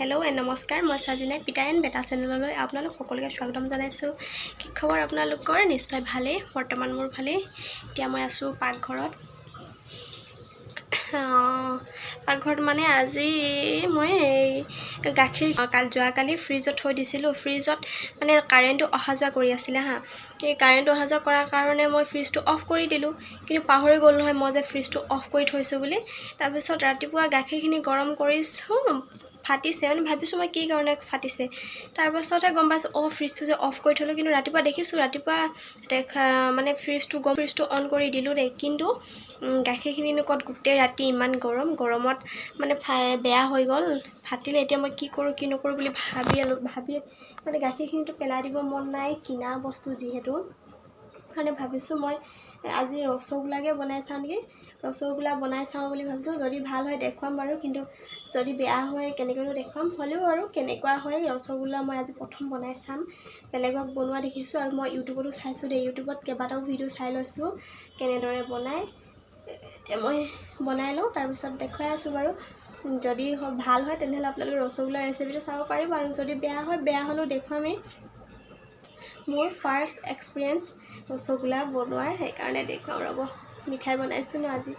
Hello' and নমস্কাৰ, মই চাজিনাই পিতা এণ্ড বেটা চেনেললৈ আপোনালোক সকলোকে স্বাগতম জনাইছোঁ। কি খবৰ আপোনালোকৰ? নিশ্চয় ভালেই। বৰ্তমান মোৰ ভালেই। এতিয়া মই আছোঁ পাকঘৰত। পাকঘৰত মানে আজি মই এই গাখীৰ যোৱাকালি ফ্ৰিজত থৈ দিছিলোঁ। ফ্ৰিজত মানে কাৰেণ্টটো অহা যোৱা কৰি আছিলে। হা, এই কাৰেণ্টটো অহা যোৱা কৰাৰ কাৰণে মই ফ্ৰিজটো অফ কৰি দিলোঁ, কিন্তু পাহৰি গ'ল নহয় মই যে ফ্ৰিজটো অফ কৰি থৈছোঁ বুলি। তাৰপিছত ৰাতিপুৱা গাখীৰখিনি গৰম কৰিছোঁ, ফাটিছে। মানে ভাবিছোঁ মই কি কাৰণে ফাটিছে। তাৰপাছতহে গম পাইছোঁ, অঁ, ফ্ৰিজটো যে অফ কৰি থ'লোঁ। কিন্তু ৰাতিপুৱা দেখিছোঁ, ৰাতিপুৱা দেখা মানে ফ্ৰিজটো অন কৰি দিলোঁ দেই, কিন্তু গাখীৰখিনিনো ক'ত? গোটেই ৰাতি ইমান গৰম, গৰমত মানে বেয়া হৈ গ'ল, ফাটিলে। এতিয়া মই কি কৰোঁ কি নকৰোঁ বুলি ভাবি মানে গাখীৰখিনিতো পেলাই দিব মন নাই, কিনা বস্তু যিহেতু। কাৰণে ভাবিছোঁ মই আজি ৰসগোল্লাকে বনাই চাওঁ নেকি। ৰসগোল্লা বনাই চাওঁ বুলি ভাবিছোঁ। যদি ভাল হয় দেখুৱাম বাৰু, কিন্তু যদি বেয়া হয় কেনেকৈনো দেখুৱাম? হ'লেও আৰু কেনেকুৱা হয়, ৰসগোল্লা মই আজি প্ৰথম বনাই চাম। বেলেগক বনোৱা দেখিছোঁ আৰু মই ইউটিউবতো চাইছোঁ দেই। ইউটিউবত কেইবাটাও ভিডিঅ' চাই লৈছোঁ কেনেদৰে বনায়। এতিয়া মই বনাই লওঁ, তাৰপিছত দেখুৱাই আছোঁ বাৰু। যদি ভাল হয় তেনেহ'লে আপোনালোকে ৰসগোল্লা ৰেচিপিটো চাব পাৰিব আৰু যদি বেয়া হয়, বেয়া হ'লেও দেখুৱামেই। মোৰ ফাৰ্ষ্ট এক্সপিৰিয়েঞ্চ ৰসগোল্লা বনোৱাৰ, সেইকাৰণে দেখুৱাম। ৰ'ব, মিঠাই বনাইছোঁ ন আজি,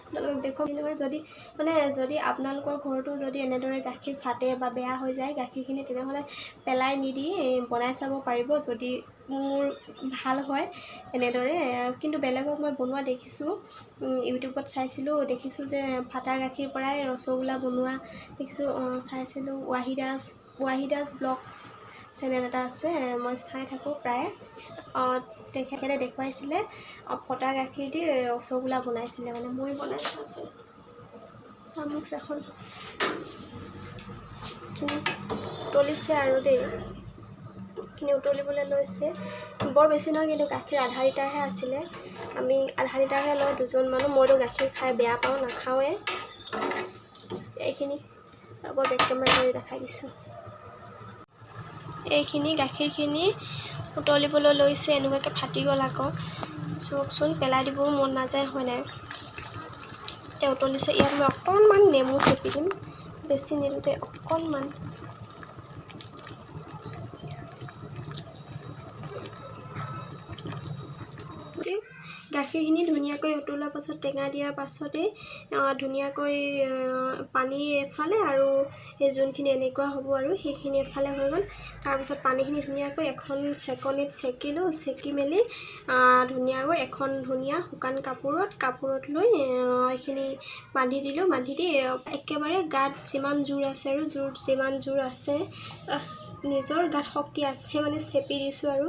আপোনালোকক দেখুৱাম নহয়। যদি মানে যদি আপোনালোকৰ ঘৰতো যদি এনেদৰে গাখীৰ ফাটে বা বেয়া হৈ যায় গাখীৰখিনি, তেনেহ'লে পেলাই নিদি বনাই চাব পাৰিব। যদি মোৰ ভাল হয় এনেদৰে, কিন্তু বেলেগক মই বনোৱা দেখিছোঁ, ইউটিউবত চাইছিলোঁ, দেখিছোঁ যে ফাটা গাখীৰ পৰাই ৰসগোল্লা বনোৱা দেখিছোঁ। চাইছিলোঁ ৱাহিদাস ব্লগছ চেনেল এটা আছে, মই চাই থাকোঁ প্ৰায়। তেখেতে দেখুৱাইছিলে, ফটা গাখীৰ দি ৰসগোল্লা বনাইছিলে। মানে মই বনাই চাওঁ। চামুচ এখন উতলিছে আৰু দেই, এইখিনি উতলিবলৈ লৈছে। বৰ বেছি নহয় কিন্তু, গাখীৰ আধা লিটাৰহে আছিলে। আমি আধা লিটাৰহে লওঁ, দুজন মানুহ। মইতো গাখীৰ খাই বেয়া পাওঁ, নাখাওঁৱে। এইখিনি ৰ'ব, বেক কেমেৰা কৰি দেখাই দিছোঁ। এইখিনি গাখীৰখিনি উতলিবলৈ লৈছে। এনেকুৱাকৈ ফাটি গ'ল আকৌ, চাওকচোন। পেলাই দিবও মন নাযায়, হয় নাই? এতিয়া উতলিছে। ইয়াত মই অকণমান নেমু চেপি দিম, বেছি নিদিওঁ, অকণমান। গাখীৰখিনি ধুনীয়াকৈ উতলোৱাৰ পাছত, টেঙা দিয়াৰ পাছতেই ধুনীয়াকৈ পানী এফালে আৰু এই যোনখিনি এনেকুৱা হ'ব আৰু সেইখিনি এফালে হৈ গ'ল। তাৰপিছত পানীখিনি ধুনীয়াকৈ এখন চেকনিত চেকিলোঁ। চেকি মেলি ধুনীয়াকৈ এখন ধুনীয়া শুকান কাপোৰত লৈ এইখিনি বান্ধি দিলোঁ। বান্ধি দি একেবাৰে গাত যিমান জোৰ আছে আৰু জোৰ যিমান জোৰ আছে, নিজৰ গাত শক্তি আছে, মানে চেপি দিছোঁ আৰু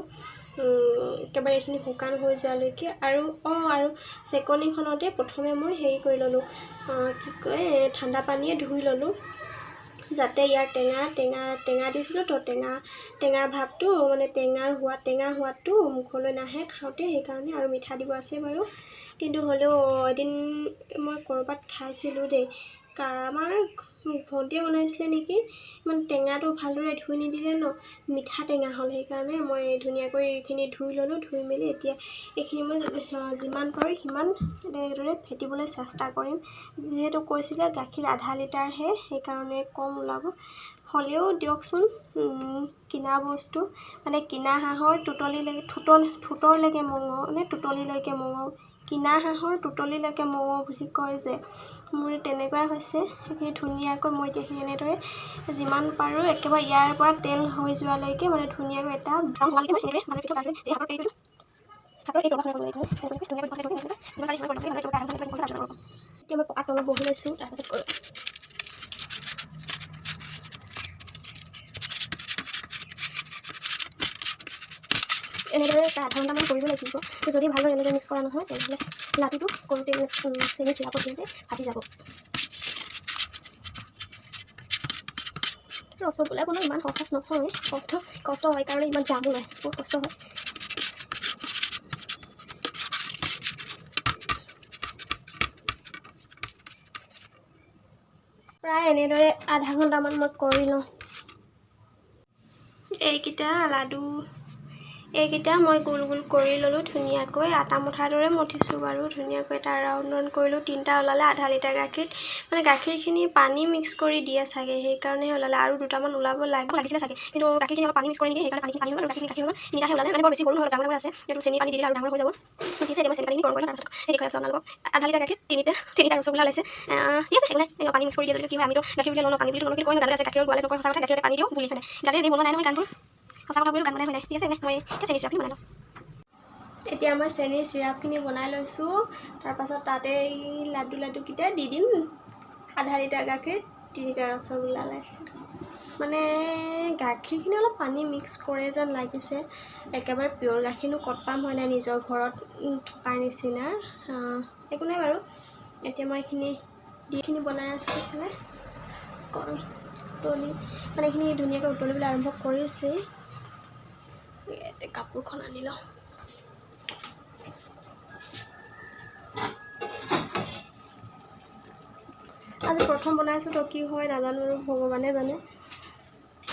একেবাৰে এইখিনি শুকান হৈ যোৱালৈকে। আৰু অঁ, আৰু চেকনিখনতে প্ৰথমে মই হেৰি কৰি ল'লোঁ, কি কয়, ঠাণ্ডা পানীয়ে ধুই ল'লোঁ, যাতে ইয়াৰ টেঙা টেঙা টেঙা দিছিলোঁ তো, টেঙা টেঙা ভাৱটো মানে টেঙাৰ সোৱাদ, টেঙা সোৱাদটো মুখলৈ নাহে খাওঁতে, সেইকাৰণে। আৰু মিঠা দিব আছে বাৰু, কিন্তু হ'লেও এদিন মই ক'ৰবাত খাইছিলোঁ দেই, আমাৰ ভণ্টিয়ে বনাইছিলে নেকি, ইমান টেঙাটো ভালদৰে ধুই নিদিলে ন, মিঠা টেঙা হ'ল। সেইকাৰণে মই ধুনীয়াকৈ এইখিনি ধুই ল'লোঁ। ধুই মেলি এতিয়া এইখিনি মই যিমান পাৰোঁ সিমান এনেদৰে ফেটিবলৈ চেষ্টা কৰিম। যিহেতু কৈছিলে গাখীৰ আধা লিটাৰহে, সেইকাৰণে কম ওলাব। হ'লেও দিয়কচোন, কিনা বস্তু মানে কিনা হাঁহৰ টুটলিলৈকে ঠোঁটৰলৈকে মঙহ নে টুটলিলৈকে মঙহ, কিনা হাঁহৰ টুটলিলৈকে মঙহ বুলি কয় যে, মোৰ তেনেকুৱাই হৈছে। সেইখিনি ধুনীয়াকৈ মই এতিয়া সেইখিনি এনেদৰে যিমান পাৰোঁ একেবাৰে ইয়াৰ পৰা তেল হৈ যোৱালৈকে মানে ধুনীয়াকৈ এটা এতিয়া মই পকাত তলত বহি লৈছোঁ, তাৰপাছত কৰোঁ। এনেদৰে প্ৰায় আধা ঘণ্টামান কৰিব লাগিব। যদি ভালদৰে এনেদৰে মিক্স কৰা নহয়, তেনেহ'লে লাডুটো কৰোঁতে মানে চেনি চিৰাপত দিওঁতে ফাটি যাব। ৰসগোল্লা বনোৱা ইমান সহজ নহয়, কষ্ট কষ্ট হয় কাৰণে ইমান দামো লয়, বহুত কষ্ট হয়। প্ৰায় এনেদৰে আধা ঘণ্টামান মই কৰি লওঁ। এইকেইটা লাডু এইকেইটা মই গোল গোল কৰি ল'লোঁ ধুনীয়াকৈ, আটা মঠাৰ দৰে মঠিছোঁ বাৰু। ধুনীয়াকৈ এটা ৰাউণ্ড ৰাউণ্ড কৰিলোঁ, 3টা ওলালে আধা লিটাৰ গাখীৰত। মানে গাখীৰখিনি পানী মিক্স কৰি দিয়ে চাগে, সেইকাৰণেহে ওলালে। আৰু দুটামান ওলাব লাগিছিলে চাগে, কিন্তু গাখীৰখিনি অলপ পানী মিক্স কৰি নিদিয়ে, সেইকাৰণে পানীখিনি পানী হ'ল আৰু গাখীৰখিনি গাখীৰ হৈ গ'ল। 3টাহে ওলালে, মানে বৰ বেছি সৰু নহয়, ডাঙৰ ডাঙৰ আছে। এইটো চেনি পানী দি দিলে আৰু ডাঙৰ হৈ যাব। ঠিক আছে, এতিয়া মই চেনি পানীখিনি গৰম কৰি লওঁ, তাৰপিছত সেই দেখুৱাই আছোঁ আপোনালোকক। আধা লিটাৰ গাখীৰ তিনিটা ৰসগোল্লা ওলাইছে। ঠিক আছে, একো নাই, পানী মিক্স কৰি দিয়ে যদি কি হয়, আমিতো গাখীৰ বুলি নলওঁ, পানী বুলি নলওঁ, কিন্তু কয় গানতে আছে গাখীৰৰ গোৱালে নকয়, সঁচা কথা গাখীৰতে পানী দিওঁ বুলি হয় নাই। গানে এনেই বনোৱা নাই নহয় গানবোৰ, সঁচা কথা বুলি গান বনাই হয় নাই। ঠিক আছে, মই এতিয়া চেনি চিৰাপখিনি বনাই লওঁ। এতিয়া মই চেনিৰ চিৰাপখিনি বনাই লৈছোঁ। তাৰপাছত তাতে এই লাডুকেইটা দি দিম। আধা লিটাৰ গাখীৰ 3টা ৰসগোল্লা ওলাইছে। মানে গাখীৰখিনি অলপ পানী মিক্স কৰে যেন লাগিছে। একেবাৰে পিয়'ৰ গাখীৰনো ক'ত পাম হয় নাই, নিজৰ ঘৰত থকাৰ নিচিনা। একো নাই বাৰু। এতিয়া মই এইখিনি দি বনাই আছোঁ। ইফালে উতলি মানে এইখিনি ধুনীয়াকৈ উতলিবলৈ আৰম্ভ কৰিছে। ইয়াতে কাপোৰখন আনি লওঁ। আজি প্ৰথম বনাইছোঁ তো কি হয় নাজানো আৰু, ভগৱানে জানে।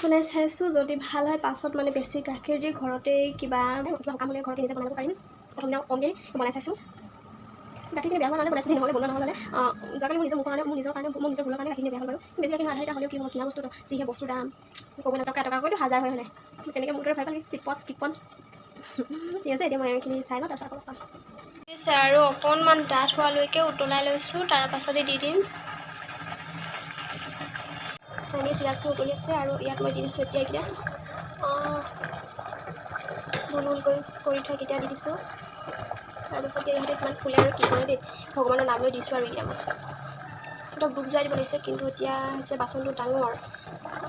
বনাই চাইছোঁ, যদি ভাল হয় পাছত মানে বেছি গাখীৰ দি ঘৰতেই কিবা সকাম হ'লে ঘৰতে নিজে বনাব পাৰিম। প্ৰথম দিনা কমকৈ বনাই চাইছোঁ। গাখীৰখিনি বেয়া হোৱা কাৰণে বনাইছোঁ, নহ'লে বনোৱা নহ'লে যোৱাকালি মোৰ নিজৰ মুখৰ কাৰণে, মোৰ নিজৰ কাৰণে, মোৰ নিজৰ ভুলৰ কাৰণে গাখীৰখিনি বেয়া হ'ল বাৰু। বেছি গাখীৰ আধা লিটাৰ হ'লেও কি হ'ব, কিনা বস্তুটো যিহে বস্তুৰ দাম ক'ব নাই, টকা টকাকৈতো হাজাৰ হয় নাই। তেনেকৈ মোৰ দৰে ভাই পালে চিপছ কিপন। ঠিক আছে, এতিয়া মই এইখিনি চাই লওঁ, তাৰপিছত আকৌ লগ পাম। ঠিক আছে, আৰু অকণমান ডাঠ হোৱালৈকে উতলাই লৈছোঁ, তাৰপাছতে দি দিম। চেনি চিৰাপটো উতলি আছে আৰু ইয়াত মই দি দিছোঁ এতিয়া এইকেইটা গোল গোলকৈ কৰি থোৱা কেইটা দি দিছোঁ। তাৰপাছত এতিয়া ইহঁতে কিমান ফুলে আৰু কি কৰে দেই, ভগৱানৰ নাম লৈ দিছোঁ আৰু এইকেইটা মই সিহঁতক ডুব যোৱাই দিব লাগিছিলে, কিন্তু এতিয়া হৈছে বাচনটো ডাঙৰ।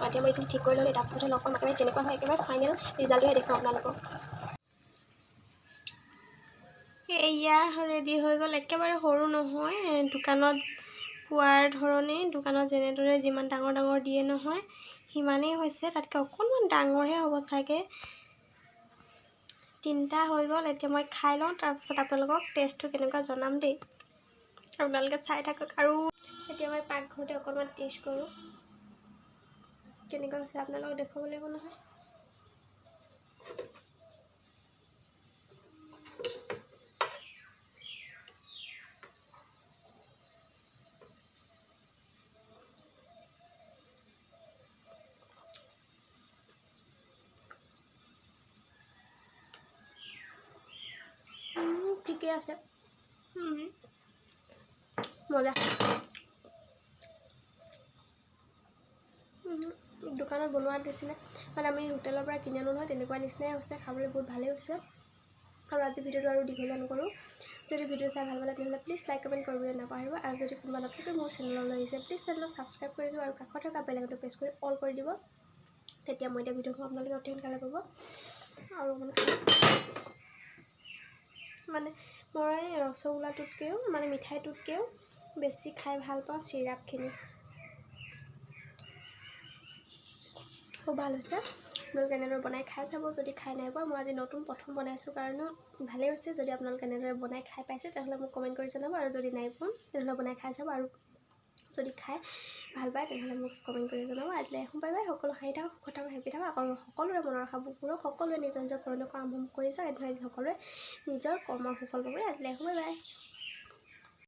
এতিয়া মই এইখিনি ঠিক কৰি ল'লে তাৰপিছতহে লগ পাম। একেবাৰে কেনেকুৱা হয় একেবাৰে ফাইনেল ৰিজাল্টটোহে দেখুৱাম আপোনালোকক। এয়া ৰেডি হৈ গ'ল। একেবাৰে সৰু নহয়, দোকানত পোৱাৰ ধৰণেই, দোকানত যেনেদৰে যিমান ডাঙৰ ডাঙৰ দিয়ে নহয় সিমানেই হৈছে, তাতকৈ অকণমান ডাঙৰহে হ'ব চাগে। 3টা হৈ গ'ল। এতিয়া মই খাই লওঁ, তাৰপিছত আপোনালোকক টেষ্টটো কেনেকুৱা জনাম দেই, আপোনালোকে চাই থাকক। আৰু এতিয়া মই পাকঘৰতে অকণমান টেষ্ট কৰোঁ কেনেকুৱা হৈছে, আপোনালোকক দেখুৱাব লাগিব নহয়। ঠিকে আছে, মজা। দোকানত বনোৱাৰ নিচিনা, মানে আমি হোটেলৰ পৰা কিনি আনো নহয়, তেনেকুৱা নিচিনাই হৈছে। খাবলৈ বহুত ভালেই হৈছে। আৰু আজি ভিডিঅ'টো আৰু দীঘলীয়া নকৰোঁ। যদি ভিডিঅ' চাই ভাল পালে তেনেহ'লে প্লিজ লাইক কমেণ্ট কৰিবলৈ নাপাহৰিব। আৰু যদি কোনোবা নতুনকৈ মোৰ চেনেললৈ আহিছে, প্লিজ চেনেলক ছাবস্ক্ৰাইব কৰি দিব আৰু কাষত থকা বেল আইকনটো প্ৰেছ কৰি অল কৰি দিব। তেতিয়া মই এতিয়া ভিডিঅ'সমূহ আপোনালোকে অতি সোনকালে পাব। আৰু মানে মই ৰসগোল্লাটোতকৈও মানে মিঠাইটোতকৈও বেছি খাই ভাল পাওঁ চিৰাপখিনি। খুব ভাল হৈছে। আপোনালোকে এনেদৰে বনাই খাই চাব যদি খাই নাই পোৱা। মই আজি নতুন প্ৰথম বনাইছোঁ কাৰণেও ভালেই হৈছে। যদি আপোনালোকে এনেদৰে বনাই খাই পাইছে তেনেহ'লে মোক কমেণ্ট কৰি জনাব, আৰু যদি নাই পোৱা তেনেহ'লে বনাই খাই চাব, আৰু যদি খাই ভাল পায় তেনেহ'লে মোক কমেণ্ট কৰি জনাব। আজিলৈ আহোঁ, বাই বাই। সকলো হাঁহি থাকক, সুখত থাকক, হেপী থাকক, আৰু সকলোৰে মনৰ আশাবোৰ পূৰক। সকলোৱে নিজৰ নিজৰ কৰণীয় কামসমূহ কৰি যাওক, এনেধৰণে সকলোৱে নিজৰ কৰ্মৰ সুফল পাব। আজিলৈ আহোঁ, বাই বাই।